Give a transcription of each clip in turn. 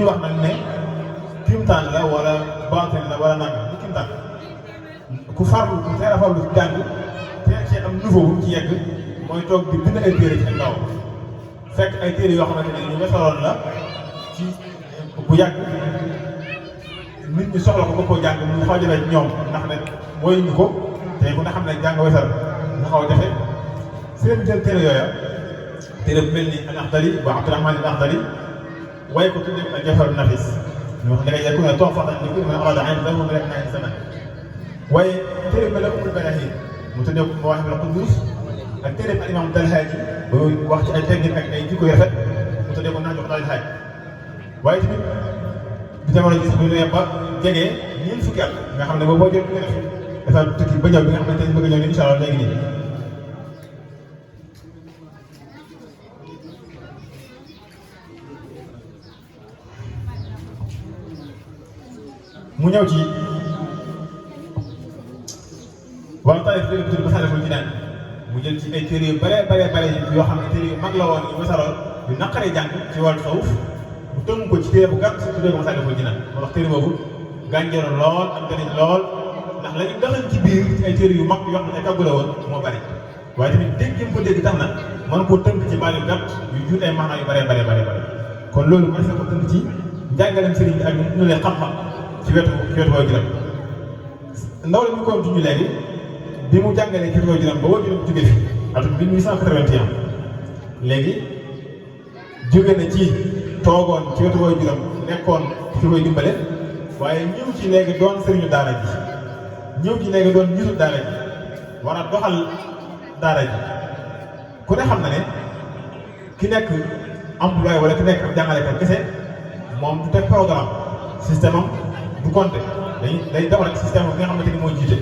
ñu wax nag ne kimtaan la wala baatin la wala nangam lu kimtaan ku farlu ku teel a farlu ci jàng teel ci am niveau bu ci yegg mooy toog di bind ay téere ci ak ndaw fekk ay téere yoo xamante ne ñu wesaroon la ci bu yàgg nit ñi soxla ko ba koo jàng mu xaw a jafe ñoom ndax ne mooy ñu ko te ku nga xam ne jàng wesar mu xaw a jafe seen jël téere yooya téere bu mel ni al-Akhdari bu Abdurahmaan al-Akhdari waaye ko tuddee ak Jawharu Nafis ñu wax ne nga yegg ne toog fa ni ko man arada an lahu rek naa sama waaye téere bi la Ummul Barahin mu tuddee ko Mawaahibul Quddus ak téere bi Imaam Dalhaaji ba wax ci ay teggin ak ay jikko yu rafet mu tuddee ko Naahju Dalhaaji waaye tamit bi jamono gis bu ñu ba jege ñeent fukki at nga xam ne boobu boo jot nga def dafa tukki ba ñëw bi nga xam ne tey bëgg a ñëw incha allah léegi nii mu ñëw ci wala taalif bi tudd Masaalikul Jinaan mu jël ci ay téere yu bare yoo xam ne téere yu mag la woon yu wasaroon yu naqaree jàng ci wàllu tasawuf mu tënk ko ci téere bu gàtt tuddee ko Masaalikul Jinaan moo tax téere boobu gànjaroon lool am njëriñ lool ndax la ñu daxal ci biir ci ay téere yu mag yoo xam ne ay kàggu la woon moo bari waaye tamit dégg ngeen ko dégg tax na mën koo tënk ci baal yu gàtt yu jur ay maanaa yu bare kon loolu mën na ko tënk ci njàngaleem sëriñ bi ak ñu leen xam-xam ci wetu booy juróom ndaw la ñu ko tudd léegi bi mu jàngalee ci booy juróom ba booy juróom jóge fi atum 1881 léegi jóge na ci toogoon ci wetu booy juróom nekkoon ci koy dimbale waaye ñëw ci léegi doon sëriñu daara ji ñëw ci léegi doon njiitu daara ji war a doxal daara ji ku ne xam na ne ki nekk employé wala ki nekk ab jàngalekat kese moom du teg programme système am du compter day defar rek système bi nga xamante ni mooy jiite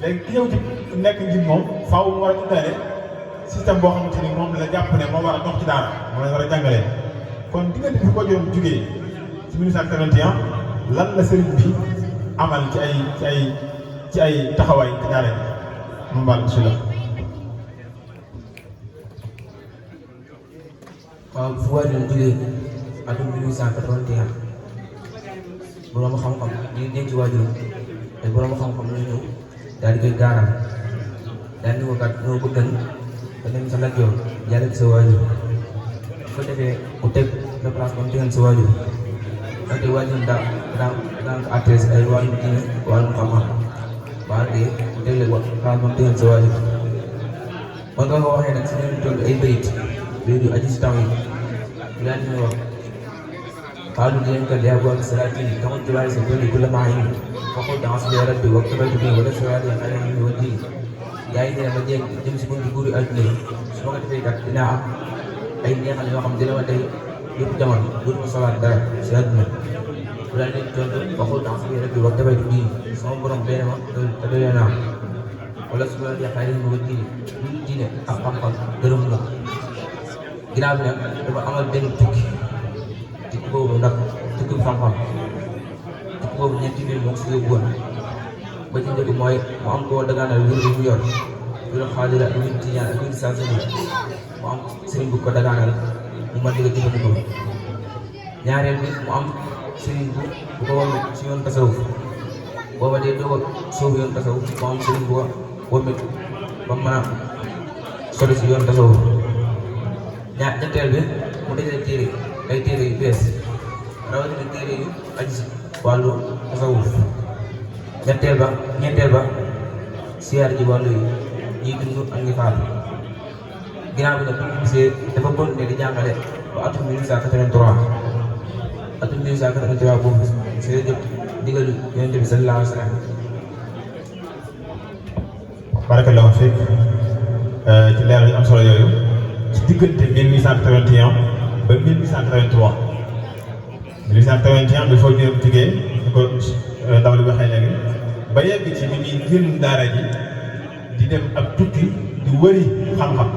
léegi ki ñëw ci nekk njiit moom faaw mu war a indaale système boo xamante ni moom la jàpp ne moo war a dox ci daara moo la war a jàngalee kon diggante bi ko juróom jugee ci 1981 lan la sëriñ bi amal ci ay taxawaay ci daara ji moom baal bismillah. waaw fu waajuram jugee atum 1881 borom xam-xam ñu denc waajuram te borom xam-xam ñu ñëw daal di koy gaaral daal di ko kat ñoo bëggan te dem sa Lat Joor jàll ak sa waajur bu ko defee ku teg la place ba mu tegal sa waajur ndaxte waajuram daa ko adressé ay wàllum diine wàllum xam-xam waaye de ku teg la place ba mu tegal sa waajur ba nga ko waxee nag si leen toll ay bayit yu aju si taw yi ñu daan ñu wax قالوا لأنك لأبواب السلاطين كما اتباع سبيل كل معين فقلت عصبي يا ربي واقتبلت به ولا سؤال على العلم والدين yaa ngi ne ma jéem jëm si buntu buuri adduna yi su ma ko defee kat dinaa am ay neexal yoo xam dina ma tey yëpp jamono buur ma solaat dara si adduna bu daal leen tontu waxul عصبي يا ربي واقتبلت به sama borom benn ma te doyoo naa wala su ma la xayma ma diine lu diine ak xam-xam gërëm la ginnaaw bi nag dafa amal benn tukki boobu ndax tukki xam-xam tukki boobu ñetti mbir moo ko si yóbbuwoon ba ci njëkk mooy mu am koo dagaanal wér bu yor wér xaadira ak wér tijaan ak wér sansani mu am sëriñ bu ko dagaanal mu mën di ko jëfandikoo ñaareel bi mu am sëriñ bu ko wom si yoon tasawuf booba dee doog a sóobu yoon tasawuf mu am sëriñ bu ko womit ba mën a sori si yoon tasawuf ñetteel bi mu dajale téere ay téere yu bees rawatina téere yu aju si wàllu tasawuf ñetteel ba siyaar ji wàllu yi ñuy dund ak ñi faatu ginnaaw bi nag bu ñu gisee dafa continuer di jàngale ba atum 1883 boobu si la jot ndigalu Yonent bi sallallahu alayhi wa sallam. barakallahu fiik ci leer yu am solo yooyu ci diggante 1881 ba 1883 1881 bi foo jëm jugee ñu ko ndaw li waxee léegi ba yegg ci ni muy génn daara ji di dem ab tukki di wëri xam-xam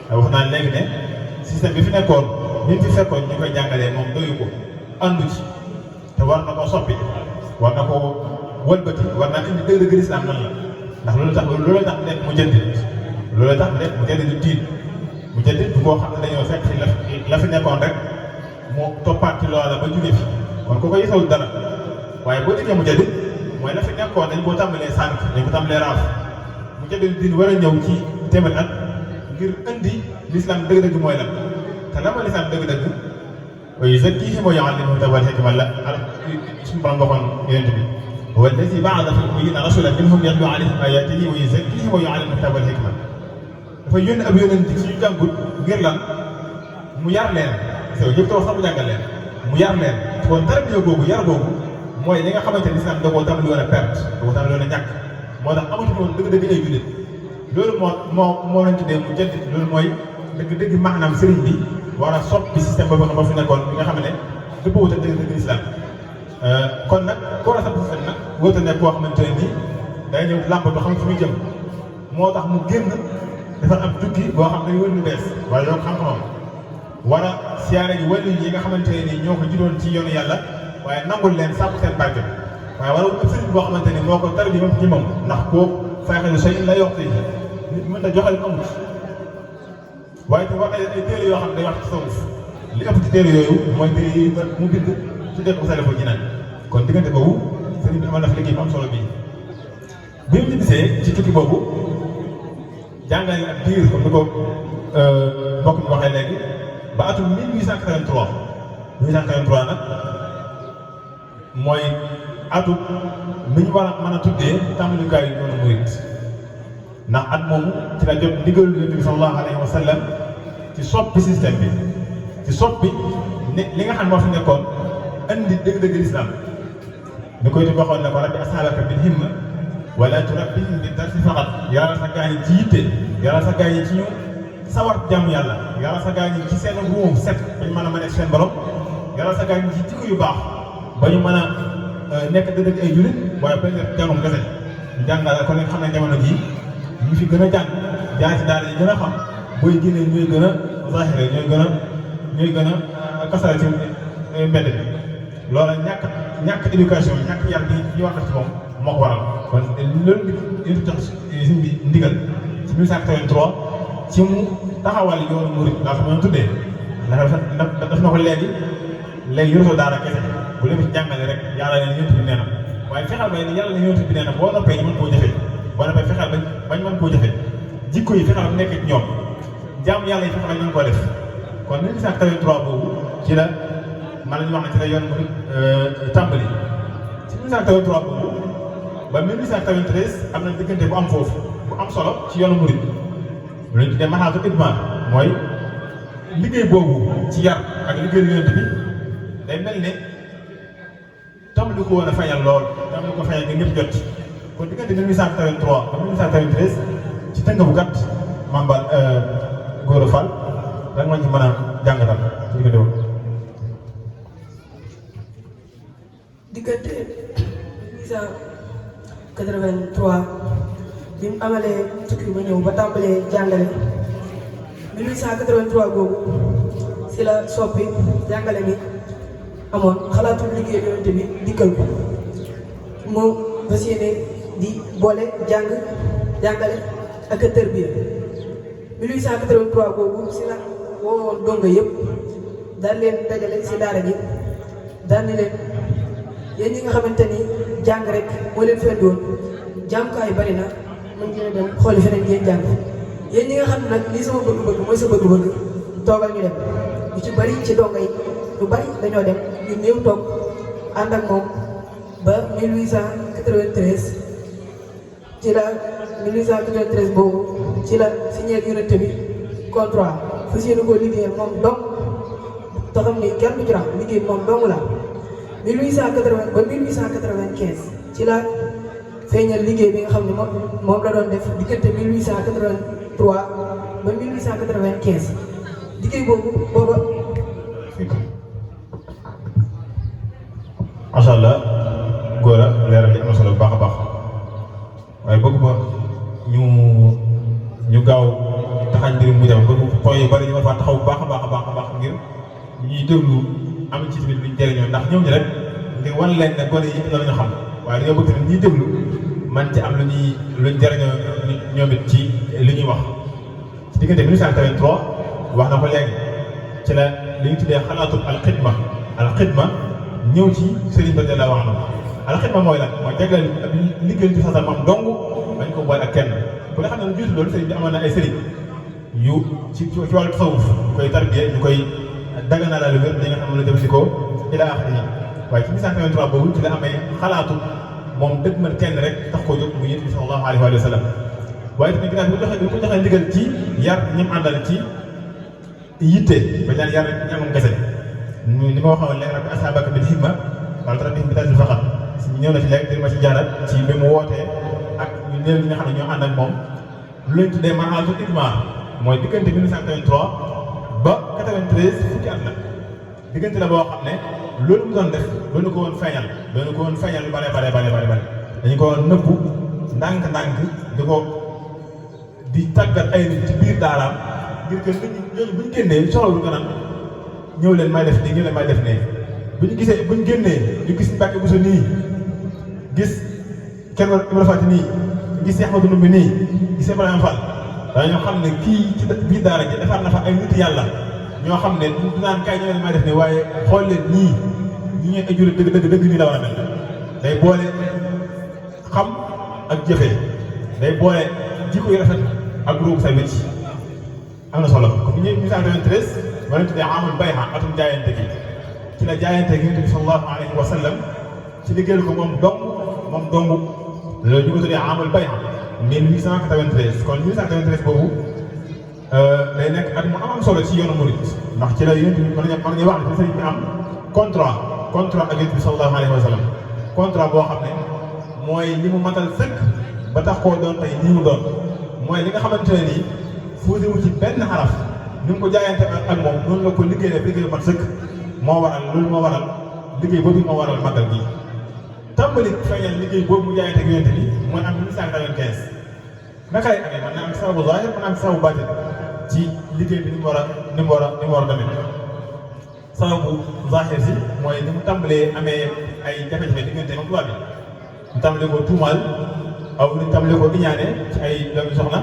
wax naa léegi ne système bi fi nekkoon ni fi fekkoon ñu koy jàngalee moom doyu ko àndu ci te war na ko soppi war na ko wëlbati war naa indi dëgg-dëgg lislaam nan la ndax loolu tax mu nekk mu jënd loolu tax mu nekk mu jënd du tiit mu jënd du koo xam ne dañoo fekk la fi nekkoon rek moo toppaat ci loola ba jóge fi kon kooku yësawul dara waaye boo déggee mu jaddi mooy la fi nekkoon dañ koo tàmbalee sànq dañ ko tàmbalee raaf mu jaddi din war a ñëw ci téeméer at ngir indi l'islam dëgg-dëgg mooy lan te la ma l'islam dëgg-dëgg wa yuzakkiihim wa yu'allimuhum al-kitaaba wal hikma la suñu borom waxoon yonent bi huwa allazii ba'atha fil ummiyyiina rasuulan minhum yatluu alayhim aayaatihi wa yuzakkiihim wa yu'allimuhum al-kitaaba wal hikma dafa yónni ab yonent ci ñu jàngut ngir lan mu yar leen yow ñëpp taw sax mu jàngal leen mu yar leen kon tarbiya googu yar googu mooy li nga xamante ni islam da koo tàmbali woon a perte da koo tàmbali woon a ñàkk moo tax amatuñu woon dëgg-dëgg ay jullit loolu moo lañ tuddee mu jaddit loolu mooy dëgg-dëgg maanaam sëriñ bi war a soppi système boobu nga fi nekkoon bi nga xam ne dëppoo wut ak dëgg-dëgg islam kon nag ku war a soppi système nag wóote nekk koo xamante ne nii day ñëw làmbatu xam fu muy jëm moo tax mu génn defar ab tukki boo xam ne wër lu bees waaye yow xam-xamam war a siyaare ji wàllu yi nga xamante ne nii ñoo ko juróon ci yoonu yàlla waaye nangul leen sàpp seen barke waaye wala ab sëriñ boo xamante ni moo ko tar bi moom ci moom ndax koo fayxale soy la yoxte yi nit mën a joxe amut waaye te war ay téere yoo xam ne day wax ci tasawuf li ëpp ci téere yooyu mooy téere yi mu bind ci dëkk Masaalikul Jinaan kon diggante boobu sëriñ bi amal na fi liggéey bu am solo bii bi mu ñibbisee ci tukki boobu jàngale ak diir comme ni ko mbokk mi waxee léegi ba atum 1883 nag mooy atum mi ñu war a mën a tuddee tàmbalikaayu yoonu murit ndax at moomu ci la jot ndigal Yonent bi sallallahu alayhi wa sallam ci soppi système bi ci soppi li nga xam ne moo fi nekkoon andi dëgg-dëgg lislaam ni koy waxoon ne ko rabbi ashaabaka bil himma wala turabbihim bi darsi faqat yaral sa gaa yi ci yitte yaral sa gaa yi ci ñu sawar jàmm yàlla yaral sa gaa yi ci seen ruum set ba ñu mën a nekk seen borom yaral sa gaa yi ci jikko yu baax ba ñu mën a nekk dëgg ay jullit waaye ba ñu jàngum kese ñu jàngale kon nga xam ne jamono jii ñu fi gën a jàng jaar ci daara yi gën a xam booy génnee ñooy gën a zahire ñooy gën a kasara ci mbedd bi loola ñàkk éducation ñàkk yar bi ñu wax ci moom moo ko waral kon loolu ñu tax suñ bi ndigal ci 1883 ci mu taxawal yoonu murid laa ko mën a tuddee ndax daf na ko léegi yoroo daara kese bu leen ci jàngale rek yàlla leen yonent bi nee na waaye fexeel bay ni yàlla ne yonent bi nee na boo noppee ñu mën koo jëfee boo noppee fexeel bañ mën koo jëfee jikko yi fexeel bu nekk ci ñoom jaamu yàlla yi fexeel ñu koo def kon 1883 boobu ci la man la ñu wax ne ci la yoon murid tàmbali ci 1883 boobu ba 1893 am na diggante bu am foofu bu am solo ci yoonu murid lu ñu tuddee manhaju idman mooy liggéey boobu ci yar ak liggéey yonent bi day mel ne tam lu ko woon a fayal lool tam lu ko fayal nga ñëpp jot kon diggante 1883 ba 1893 ci tënk bu gàtt Mambal Gora Fall da nga ci mën a jàngatal ci diggante boobu. diggante 1883 bi mu amalee tukki ba ñëw ba tàmbalee jàngale 1883 boobu si la soppi jàngale mi amoon xalaatul liggéey yonent bi dikkal ko mu fas yéene di boole jàngale ak tërbiya 1883 boobu si la woowoon donga yëpp daan leen dajale si daara ji daan ni leen yéen ñi nga xamante ni jàng rek moo leen fenn woon jàngukaay bari na mën ngeen a dem xooli feneen ngeen jàng yéen ñi nga xam ne nag lii sama bëgg-bëgg mooy sa bëgg-bëgg toogal ñu dem ñu ci bari ci donga yi lu bari dañoo dem ñu néew toog ànd ak moom ba 1893 ci la 1893 boobu ci la signé ak yonent bi contrat fas yéene koo liggéeyal moom dong te xam ni kenn du ci rax liggéey moom dong la 1880 ba 1895 ci la feeñal liggéey bi nga xam ne moom la doon def diggante 1883 ba 1895 liggéey boobu booba. macha allah góor a leeral li am na solo bu baax a baax waaye bëgg ba ñu gaaw taxañ mbir mu dem bëgg point yu bari ñu war faa taxaw bu baax a baax ngir ñuy déglu am ci tamit luñ jëriñoo ndax ñëw ñu rek ngir wan leen ne gone yi yëpp la ñu xam waaye dañoo bëgg tamit ñuy déglu man ci am luñ jëriñoo ñoom it ci li ñuy wax ci diggante 1883 wax na ko léegi ci la li ñu tuddee xalaatul alxidma ñëw ci sëriñ ba radiyallaahu anhu. alxidma mooy lan mooy jagleel liggéey ci sasal moom dong bañ ko boole ak kenn bu nga xam ne lu jiitu loolu sëriñ bi amoon na ay sëriñ yu ci wàllu tasawuf ñu koy tarbiya ñu koy daganalal wér li nga xam ne la jëfandikoo ila axiri waaye ci 1983 boobu ci la amee xalaatu moom dëgg man kenn rek tax koo jóg mu yonent bi sallallahu alayhi wa sallam waaye tamit ginnaaw bi ko joxee ndigal ci yar ñi mu àndal ci yitte ba ñaan yar ñi amam kese ni ma waxoon léegi nag asaabaka bil himma wala rabbihim bi tajil faqat ñëw na ci léegi dina ma ci jaarat ci bi mu wootee ak ñu néew ñi nga xam ne ñoo ànd ak moom lu lañ tuddee manhajul ikmaar mooy diggante 1983 ba 93 fukki at la diggante la boo xam ne loolu mu doon def doonu ko woon feeñal lu bare dañu ko woon nëbbu ndànk-ndànk di tàggat ay nit ci biir daaraam ngir que nit ñi ñooñu bu ñu génnee soxlawul ko naan ñëw leen may def nii ñëw leen may def nee bu ñu génnee ñu gis Mbàkke Buso nii gis kenn Ibra Faati nii gis Seex Ahmadu Ndumbe nii gis Ibrahima Fall dañoo xam ne kii ci biir daara ji defar na fa ay nit yàlla ñoo xam ne du naan kay ñëw leen may def nii waaye xool leen ñii ñi ngeen ay jure dëgg nii la war a mel day boole xam ak jëfee day boole jikko yu rafet ak ruug sa wécc am na solo comme ñu 1993 wala tuddee amul bayha atum jaayante gi ci la jaayante gi Yonent bi sallallahu alayhi wa sallam ci liggéeyal ko moom dong loolu ñu ko tuddee amul bayha 1893 kon 1893 boobu day nekk at mu am solo ci yoonu murid ndax ci la Yonent bi mën nañu wax ne sëriñ bi am contrat ak Yonent bi sallallahu alayhi wa sallam contrat boo xam ne mooy li mu matal sëkk ba tax koo doon tey lii mu doon mooy li nga xamante ne nii fuuse wu ci benn xaraf ni mu ko jaayante ak moom noonu la ko liggéeyee liggéey mat sëkk moo waral liggéey boobu moo waral magal gi tàmbali feeñal liggéey boobu mu jaayante ak Yonent bi mooy am 1895 naka lay amee man naa am sababu zaahir man naa am sababu baatin ci liggéey bi ni mu war a demee sababu zaahir si mooy ni mu tàmbalee amee ay jafe-jafe diggante ak tubaab bi ñu tàmbalee ko tuumaal aw ñu tàmbalee ko iñaane ci ay doomi soxna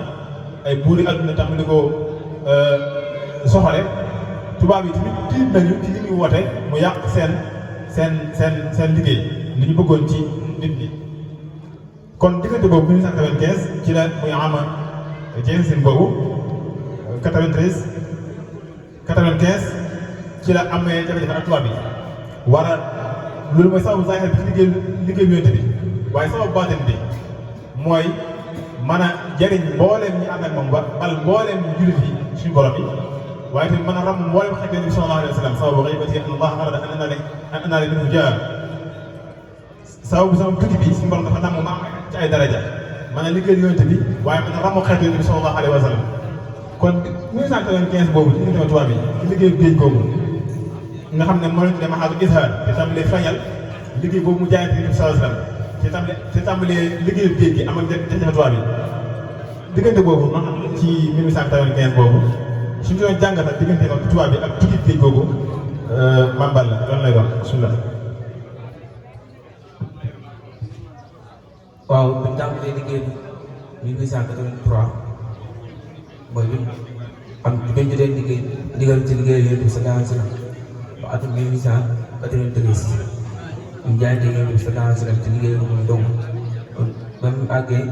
ay buuri adduna tàmbalee ko soxale tubaab yi tamit tiit nañu ci li muy woote mu yàq seen liggéey li ñu bëggoon ci nit ñi kon diggante boobu 1995 ci la muy ama jensin boobu 95 ci la amee jafe-jafe ak tubaab bi war a loolu mooy sababu zaahir bi ci liggéey Yonent bi waaye sababu baatin bi mooy mën a jëriñ mbooleem ñi ànd ak moom bal mbooleem jullit yi suñu borom bi waaye tamit mën a ràmm mbooleem xeet Yonent bi sallallahu alayhi wa sallam sababu ghaybati an Allah arada an anaala minhu jaar sababu sama tukki bi suñu borom dafa namm ma am ci ay daraja mën a liggéey Yonent bi waaye mën a ràmm xeet Yonent bi sallallahu alayhi wa sallam kon 1995 boobu ci diggante tubaab bi ci liggéeyu géej googu nga xam ne moo leen tuddee maxaatu izhaar te tàmbalee feeñal liggéey boobu mu jaayante Yonent bi sallallahu alayhi wa sallam te tàmbalee liggéeyu géej gi am ak jafe-jafe tubaab bi diggante boobu ma ci 1895 boobu suñu doon jàngatal diggante ak tubaab bi ak tukki géej googu mambal la loolu lay wax suñu waaw bi ñu tàmbalee liggéey bi 1883 mooy bi am bi ñu jotee ndigal ci liggéey Yonent bi sallallahu alayhi wa sallam ba atum 1893 ñu jaayante Yonent bi sallallahu alayhi wa sallam ci liggéey bi moom dong kon ba mu àggee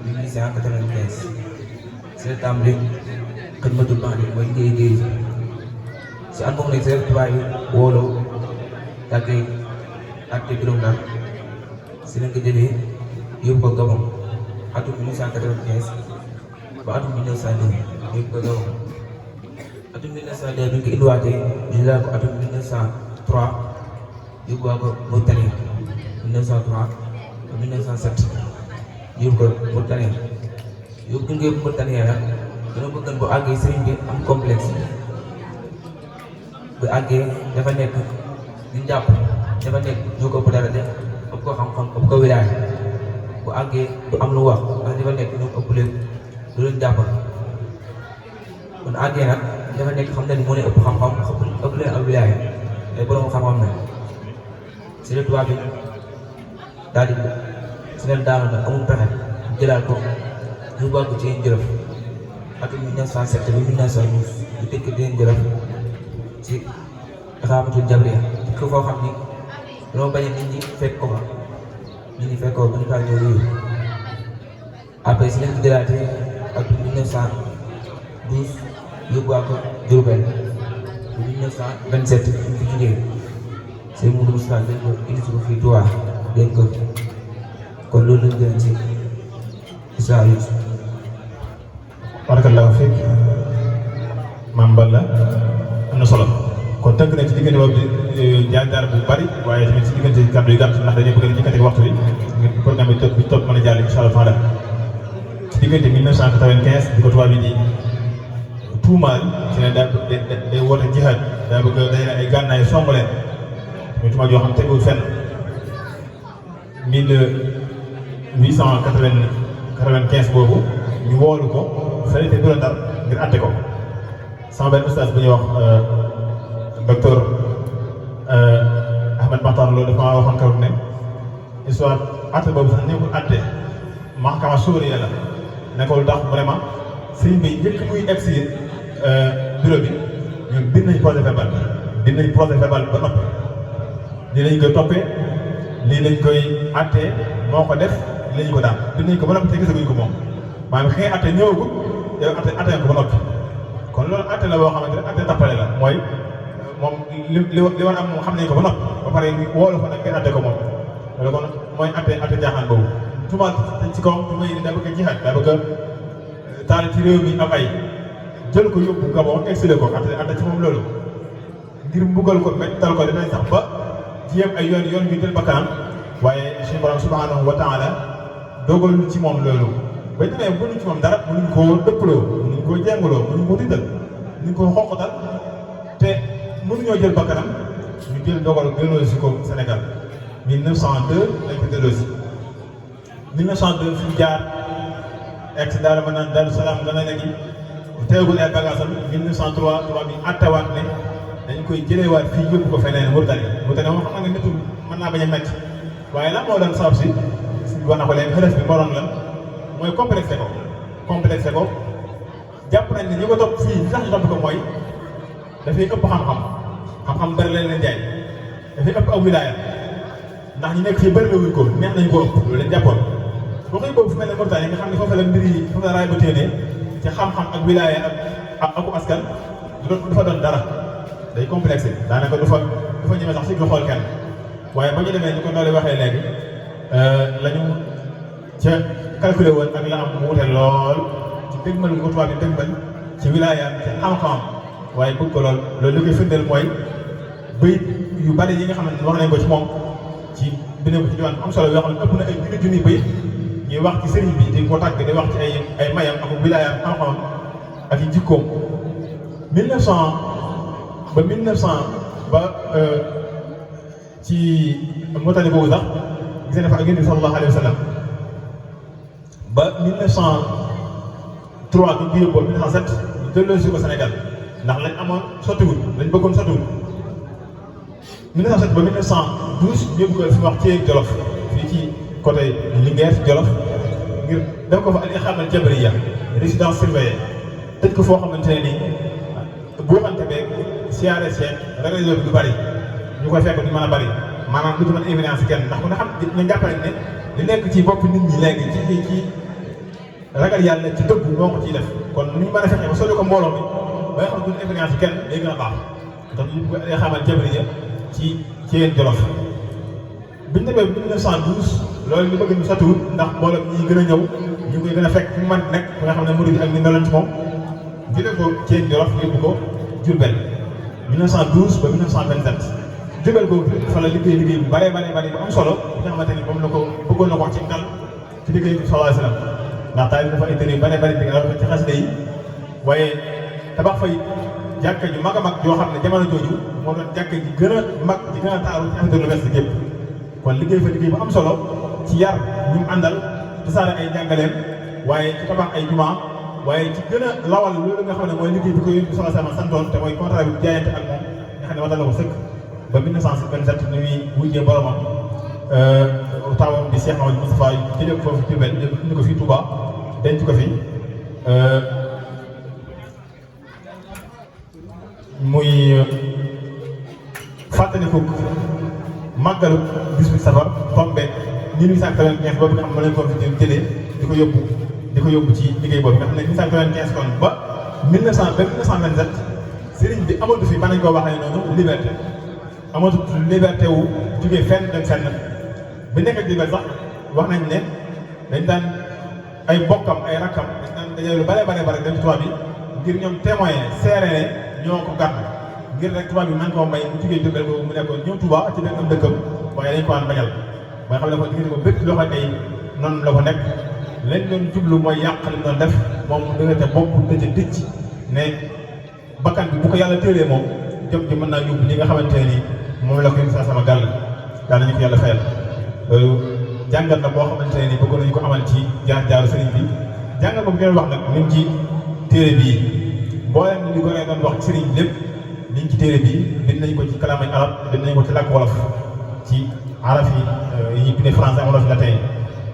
1895 si la tàmbali xidmatul baax mooy liggéey géej si at moom nag si tubaab yi wooloo tàggee acte juróom si lañ ko jëlee yóbbu ko Gabon atum 1895 ba atum 1902 yóbbu ko Gabon atum 1902 bi ñu ko indiwaatee ñu daal ko atum 1903 yóbbuwaat ko Mauritanie 1903 ba 1907 yóbbu ko Mauritanie yóbbu ñu ko Mauritanie nag dina bëggoon bu àggee sëriñ bi am complexe bu àggee dafa nekk di njàpp dafa nekk ñoo ko ëpp dara de ëpp ko xam-xam ëpp ko wilaay bu àggee du am lu wax ndax dafa nekk ñoom ëpp leen du leen jàppal kon àggee nag dafa nekk xam ne ni moo ne ëpp xam-xam ëpp leen ak wilaay ay borom xam-xam na si la tubaab bi daal di si leen daanu nag amul pexe jëlaat ko ñu bàgg ci njërëf atum 1907 ba 1909 ñu tëj ko di jërëf ci Iqaamatul Jabriya ko foo xam ni loo bañ a nit ñi fekk ko fa nit ñi fekk ko ba ñu faa ñëw nuyu après si lañ ko jëlaatee ak 1912 yóbbuwaat ko Diourbel 1927 fi jugee Sëñ Moudou Moustapha dañ ko indi si ko fii Touba dégg ko kon loolu lañ gën ci Issa Youssou. barakallahu fiik maam Balla am na solo kon tënk nañ ci diggante boobu jaar-jaar bu bari waaye tamit ci diggante kàddu yu gàtt ndax dañuy bëgg a njëkkante waxtu bi ngir programme bi topp mën a jàll incha allah taala ci diggante 1995 di ko tubaab yi di tuumaal ci ne day woote jihaad daa bëgg day ay gànnaay song leen muy tuumaal yoo xam teguwul fenn 1895 boobu ñu woolu ko fële te du la Ndar ngir àtte ko sama benn ustaas bu ñuy wax docteur Ahmed Makhtar loolu dafa maa waxoon kaw ne histoire àtte boobu sax nekkul àtte mahkama suuriya la nekkul tax vraiment sëriñ bi njëkk muy egg si bureau bi ñun bind nañ procès verbal bi bind nañ procès verbal bi ba noppi lii lañ koy toppee lii lañ koy àttee moo ko def lii lañ ko daan bind nañ ko ba noppi te gisaguñ ko moom maanaam xëy àtte ñëwagul yow àtte ko ba noppi kon loolu àtte la boo xamante ne àtte tappale la mooy moom li war am moom xam nañ ko ba noppi ba pare woolu ko nag kenn àtte ko moom loolu kon mooy àtte jaaxaan boobu tuumaal ci kawam tu may daa bëgg a jihaad daa bëgg a taal ci réew mi am ay jël ko yóbbu Gabon exilé ko àtte ci moom loolu ngir mbugal ko mettal ko dinañ sax ba jéem ay yoon bi jël bakkanam waaye suñu borom subhanahu wa taala dogalul ci moom loolu ba ñu demee mënuñ ci moom dara mënuñ koo dëppaloo mënuñ koo jéngaloo mënuñ koo tiital mënuñ koo xoqatal te mënuñoo jël bakkanam ñu jël dogal delloo si ko Sénégal 1902 lañ ko delloo si 1902 fi jaar ex daal ma naan Daaru Salaam dana léegi teewul ay bagages am 1903 tubaab bi attewaat ne dañ koy jëleewaat fii yóbbu ko feneen Mauritanie moom xam nga nitu mën naa bañ a métti waaye lan moo doon sabab si wax na ko léegi xelef bi moroon lan mooy complexé ko jàpp nañ ne ñi ko topp fii li tax ñu topp ko mooy dafay ëpp xam-xam bari leen leen jaay dafay ëpp aw wilaaya ndax ñi nekk fii bëri la wuñ ko neex nañu ko ëpp loolu leen jàppoon boo koy boobu fu mel ne Mauritanie nga xam ne foofu la mbir yi foofu la raay ba téenee ci xam-xam ak wilaaya ak aku askan du fa doon dara day complexé daanaka du fa ñemee sax si nga xool kenn waaye ba ñu demee ni ko noonu waxee léegi la ñu ca calculé woon ak la am mu wute lool ci dëgmal ko tubaab bi dëgmal ci wilaaya ci xam-xam waaye bëgg ko loolu li koy firndeel mooy bayit yu bari yi nga xam ne wax nañ ko ci moom ci bind ko ci diwaan am solo yoo xam ne ëpp na ay junni bayit ñuy wax ci sëriñ bi di ko tàgg di wax ci ay mayam ak wilaayam xam-xamam ak i jikkoom 1900 ba ci Mauritanie boobu sax gis nañ fa ak Yonent bi sallallahu alayhi wa sallam ba 1903 bi ñu yóbboo 1907 ñu delloo si ko Sénégal ndax lañ amoon sottiwul lañ bëggoon sottiwul 1907 ba 1912 ñu yóbbu ko fi wax ci Jolof fii ci côté Linguère Jolof ngir def ko fa al iqaama al jabriya résidence surveillée tëj ko foo xamante ne nii boo xamante ne siyaare seen réseau bi du bari ñu koy fekk du mën a bari maanaam du mën a évidence kenn ndax ku ne xam ñu jàppale ne li nekk ci bopp nit ñi léegi ci ragal yàlla ci dëgg moo ko ciy def kon nu ñu mën a fexe ba sori ko mbooloo mi ba nga xam du évidence kenn day gën a baax ndax ñu ko al iqaama al jabriya ci yéen Jolof biñ demee 1912 loolu ñu bëgg ñu sottiwul ndax mbooloo ñi gën a ñëw ñu koy gën a fekk fu mu mën nekk ba nga xam ne murid ak ñu meloon ci moom jëlee ko ci Jolof yóbbu ko Diourbel 1912 ba 1927 Diourbel boobu fa la liggéey bu bëree bu am solo bi nga xamante ni moom la ko bëggoon na ko ci dal ci liggéey bi sallallahu alayhi wa sallam ndax taal bi dafa ay tëri yu bëree ci xasida yi waaye tabax fay jàkka ju mag a mag yoo xam ne jamono jooju moo doon jàkka ji gën a mag ji gën a taaru ci Afrique de l'Ouest gépp kon liggéey fa liggéey bu am solo ci yar ñu àndal tasaare ay jàngaleem waaye ci tabax ay jumaa waaye ci gën a lawal loolu nga xam ne mooy liggéey bi ko Yonent bi sallallahu alayhi wa sallam santoon te mooy contrat bi jaayante ak moom nga xam ne watal na ko sëkk ba 1927 ni muy wujjee boromam taawam bi Cheikh Mamadou Moustapha jëlee ko foofu Diourbel indi ko fii Touba denc ko fi muy fàttaliku màggalu 18 safar tombé 1895 boobu nga xam ne lañ ko fi jëlee di ko yóbbu ci liggéey boobu nga xam ne 1895 kon ba 1927 sëriñ bi amatu fi mën nañ koo waxee noonu liberté amatu liberté wu jugee fenn dem fenn bi nekk ak liberté sax wax nañ ne dañ daan ay bokkam ay rakkam dañ daan dajale lu bare dem tubaab bi ngir ñoom témoin seere ne ñoo ko gàtt ngir rek tubaab bi man koo may mu jugee Jurbel boobu mu nekkoon ñëw Tuubaa ci benn am dëkkam waaye dañ ko daan bañal ba nga xam ne ko diggante ko bépp loo xam ne ay noonu la ko nekk lañ doon jublu mooy yàq li doon def moom mu dëgante bopp dëcc dëcc ne bakkan bi bu ko yàlla téelee moom jëm ji mën naa yóbbu li nga xamante ne nii moom la ko yëngu sama gàll daal nañu ko yàlla fayal loolu jàngat la boo xamante ne nii bëggoon nañu ko amal ci jaar-jaaru sëriñ bi jàngat boobu ngeen wax nag ñu ngi ci téere bii mboolem li ko doon wax sëriñ bi lépp liñ ci téere bii bind nañu ko ci kalaamay arab bind nañu ko ci làkk wolof ci arab yi ñuy bindee français wolof latin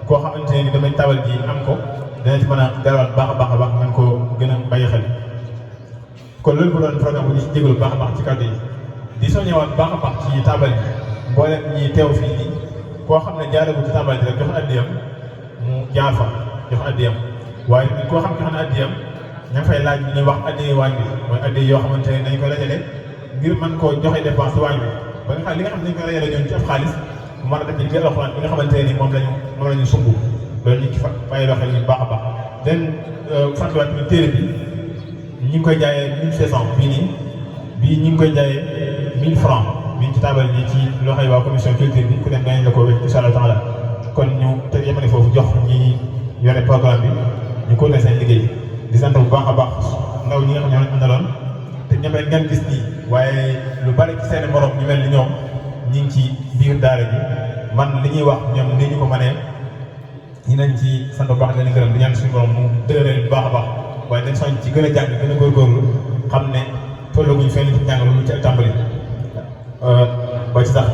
koo xamante ne ni damay tawal ji am ko dana ci mën a delluwaat baax a baax mën koo gën a bàyyi xel kon loolu bu doon programme bu ñu ci jégalu baax a baax ci kàddu yi di soññewaat baax a baax ci taabal yi mboolem ñi teew fii nii koo xam ne jaaree ci taabal ji rek jox addiyam mu jaar fa jox addiyam waaye koo xam ne jox na addiyam ña fay laaj bi ñuy wax addiya waañ bi mooy addiya yoo xamante ne dañ koy dajale ngir mën koo joxe dépense ci waañ bi ba nga xam li nga xam ne dañ koy dajale ñoom ci ab xaalis mu mën a def ci biir alxuraan bi nga xamante ne ni moom la ñu sumb loolu ñu ci fa bàyyi loo xel ñu baax a baax den fàttaliwaat tamit téere bi ñi ngi koy jaayee 1500 bii ñi ngi koy jaayee 1000 francs mi ngi ci taabal bi ci loo xam ne waa commission culture bi ku ne dañ la ko wécc incha allah taala kon ñu te yemale foofu jox ñi yore programme bi ñu continuer seen liggéey di sant bu baax a baax ndaw ñi nga xam ne ñoo leen àndaloon te ñoom rek ngeen gis nii waaye lu bari ci seen morom ñu mel ni ñoom ñi ngi ci biir daara ji man li ñuy wax ñoom ni ñu ko mënee ñi nañ ci sant bu baax leen gërëm di ñaan suñu borom mu dëgëral bu baax a baax waaye dañ soñ ci gën a jàng gën a góorgóorlu xam ne tollaguñ fenn ci njàng lu ci tàmbali ba ci sax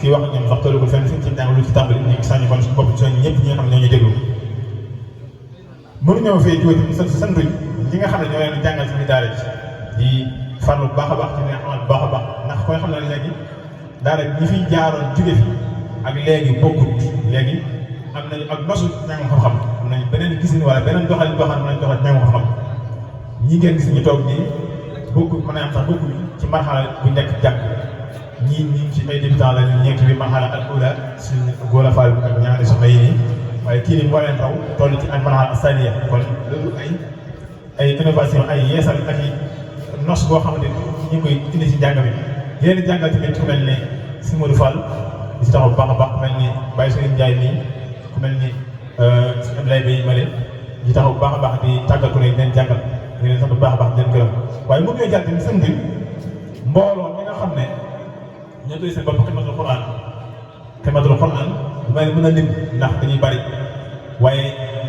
kii wax ak ñoom sax tollagul fenn ci njàng lu ci tàmbali ñu ngi sànni kon suñu bopp ci soñ ñëpp ñi nga xam ne ñoo ñu déglu mënuñoo fee jiwati santuñ ñi nga xam ne ñoo leen jàngal ci biir daara ji di farlu bu baax a baax ci ne xamal bu baax a baax ndax koy xam ne léegi daara ñi fiy jaaroon jóge fi ak léegi bokkut léegi am nañu ak nosu njàng xam-xam am nañu beneen gisin wala beneen doxalin boo xam ne nañ doxal njàng xam-xam ñi ngeen gis ñu toog nii bokkut mën naa am sax bokkut ci marxala bu nekk jàng ñii ñi ci ay débutant la ñu nekk bi marxala ak ula suñu góor a faal ak ñaari soxna yi nii waaye kii nii moo leen raw toll ci ak marxala asaniya kon loolu ay innovation ay yeesal ak i nos boo xamante ni ñu ngi koy indi ci njàng mi yéen jàngal tamit ku mel ne si Modou Fall di ci taxaw bu baax a baax ku mel ni Baye Serigne Ndiaye nii ku mel ni si Abdoulaye Baye Male di taxaw bu baax a baax di tàggal ku ne leen jàngal di leen sant bu baax a baax di leen gërëm waaye mu ñoo jàll tamit sëñ bi mbooloo mi nga xam ne ñoo koy seen bopp Xidmatul Quran Xidmatul Quran du may mën a lim ndax dañuy bari waaye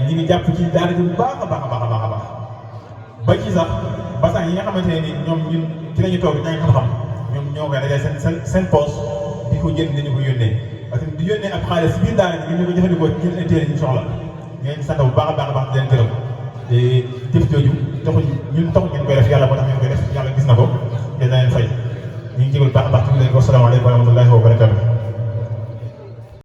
ñi ngi jàpp ci daara ji bu baax a baax a baax a baax a baax ba ci sax basang yi nga xamante ne ni ñoom ñun ci lañu toog ñaa ngi xam-xam ñoom ñoo koy dajale seen poche di ko jënd dañu ko yónnee parce que di yónnee ab xaalis si biir daara ji ñu ko jëfandikoo ci ñun ay téere ñu soxla ngeen sant bu baax a baax a baax di leen gërëm te jëf jooju taxuñ ñun taxuñ ngeen koy def yàlla moo tax ngeen koy def yàlla gis na ko te dana leen fay ñu ngi jégalu baax a baax ci leen ko salaamaaleykum wa rahmatullahi wa barakatuh